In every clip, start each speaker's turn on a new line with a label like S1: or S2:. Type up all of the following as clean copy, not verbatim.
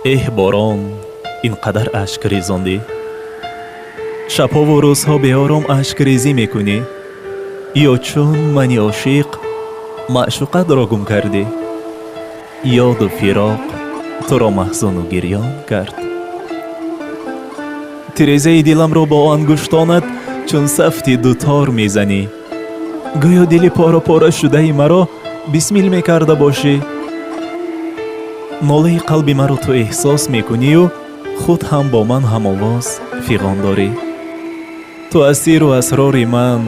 S1: Эҳ, борон, ин қадар ашк резондӣ, шабҳову рӯзҳо беором ашкрезӣ мекунӣ, ё чун мани ошиқ маъшуқатро гум кардӣ, ёду фироқ туро маҳзуну гирён кард. Тирезаи диламро бо ангуштонат чун сафти дутор мезанӣ, гӯё дили пора-пора шудаи маро бисмил мекарда бошӣ. Нолаи қалби маро ту эҳсос мекунию худ ҳам бо ман ҳамовоз фиғон дорӣ. Ту аз сиру асрори ман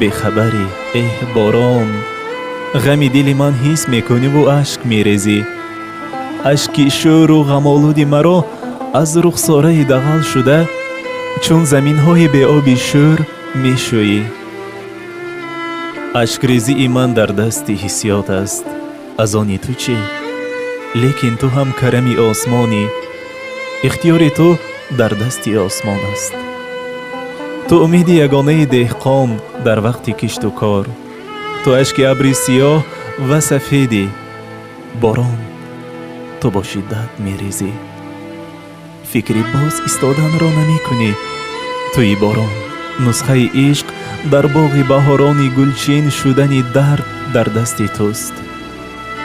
S1: бехабарӣ. Эҳ, борон, ғами дили ман ҳис мекуниву ашк мерезӣ. Ашки шӯру ғамолуди маро аз рухсораи дағал шуда, чун заминҳои беоби шӯр мешӯӣ. Ашкрезии ман дар дасти ҳиссиёт аст, аз они ту чӣ? Лекин ту ҳам карами осмонӣ, ихтиёри ту дар дасти осмон аст. Ту умеди ягонаи деҳқон дар вақти кишту кор. Ту ашки абри сиёҳ ва сафедӣ. Борон, ту бо шиддат мерезӣ, фикри боз истоданро намекунӣ. Туи борон, нусхаи ишқ дар боғи баҳорони гулчин шудани дард дар дасти туст.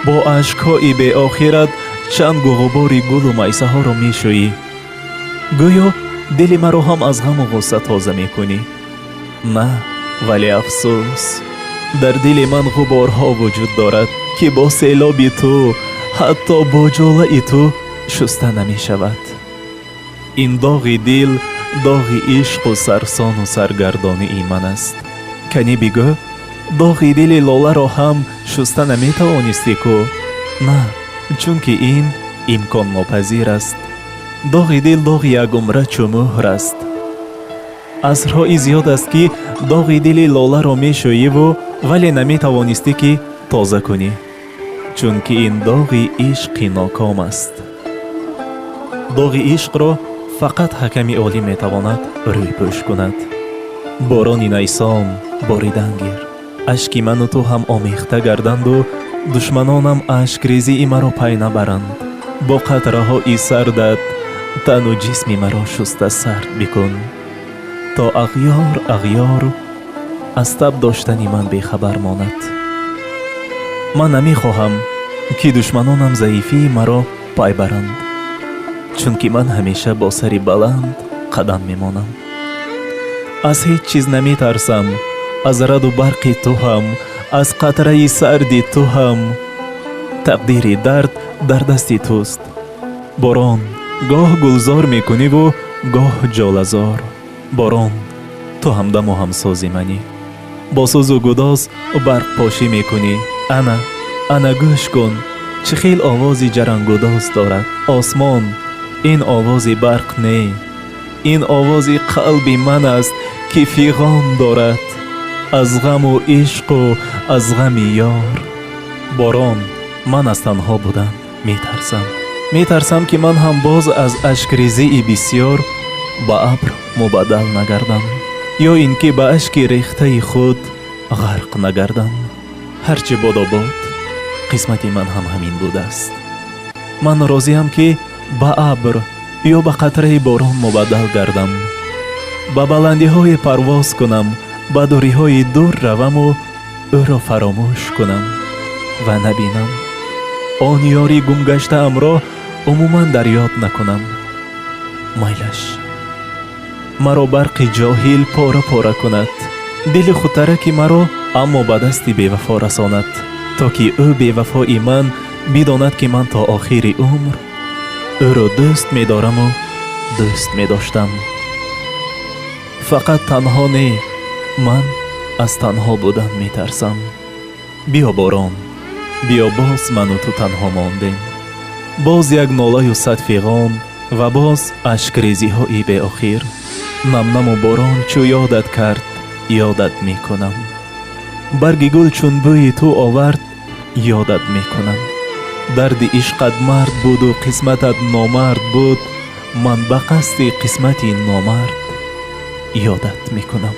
S1: Бо ашкҳои беохират чангу ғубори гулу майсаҳоро мешӯӣ, гӯё дили маро ҳам аз ғаму ғусса тоза мекунӣ. На, вале афсӯс, дар дили ман ғуборҳо вуҷуд дорад, ки бо селоби ту, ҳатто бо ҷолаи ту шуста намешавад. Ин доғи дил доғи ишқу сарсону саргардонии ман аст. Канӣ бигӯ, доғи дили лоларо ҳам шуста наметавонистӣ ку? На, чунки ин имконнопазир аст. Доғи дил доғи якумра чу мӯҳр аст. Асрҳои зиёд аст, ки доғи дили лоларо мешӯиву, вале наметавонистӣ, ки тоза кунӣ, чунки ин доғи ишқи ноком аст. Доғи ишқро фақат ҳаками олӣ метавонад рӯйпӯш кунад. Борони найсон, боридан гир, ашки ману ту ҳам омехта гарданду душманонам ашкрезии маро пай набаранд. Бо қатраҳои сардат тану ҷисми маро шуста сард бикун, то ағёр ағёр аз таб доштани ман бехабар монад. Ман намехоҳам, ки душманонам заифии маро пай баранд, чунки ман ҳамеша бо сари баланд қадам мемонам. Аз ҳеҷ чиз наметарсам, аз раъду барқи ту ҳам, аз қатраи сарди ту ҳам. Тақдири дард дар дасти туст. Борон, гоҳ гулзор мекуниву гоҳ ҷолазор. Борон, ту ҳамдаму ҳамсози манӣ, бо сӯзу гудоз барқпошӣ мекунӣ. Ана, ана, гӯш кун, чӣ хел овози ҷаранггудоз дорад осмон. Ин овози барқ не, ин овози қалби ман аст, ки фиғон дорад аз ғаму ишқу аз ғами ёр. Борон, ман аз танҳо будан метарсам. Метарсам, ки ман ҳам боз аз ашкрезии бисьёр ба абр мубаддал нагардам ё ин ки ба ашки рехтаи худ ғарқ нагардам. Ҳарчи бодо бод, қисмати ман ҳам ҳамин будааст. Ман розиам, ки ба абр ё ба қатраи борон мубаддал гардам, ба баландиҳое парвоз кунам, ба дуриҳои дур раваму ӯро фаромӯш кунам ва набинам. Он ёри гумгаштаамро умуман дар ёд накунам. Майлаш, маро барқи ҷоҳил пора пора кунад, дили худтараки маро, аммо ба дасти бевафо расонад, то ки ӯ бевафои ман бидонад, ки ман то охири умр ӯро дӯст медораму дӯст медоштам. Фақат танҳо не, ман аз танҳо будан метарсам. Биё, борон, биё, боз ману ту танҳо мондем. Боз як нолаю сад фиғон ва боз ашкрезиҳои беохир. Намнаму борон чӯ ёдат кард, ёдат мекунам. Барги гул чун бӯи ту овард, ёдат мекунам. Дарди ишқат мард буду қисматат номард буд, ман ба қасди қисмати номард ёдат мекунам.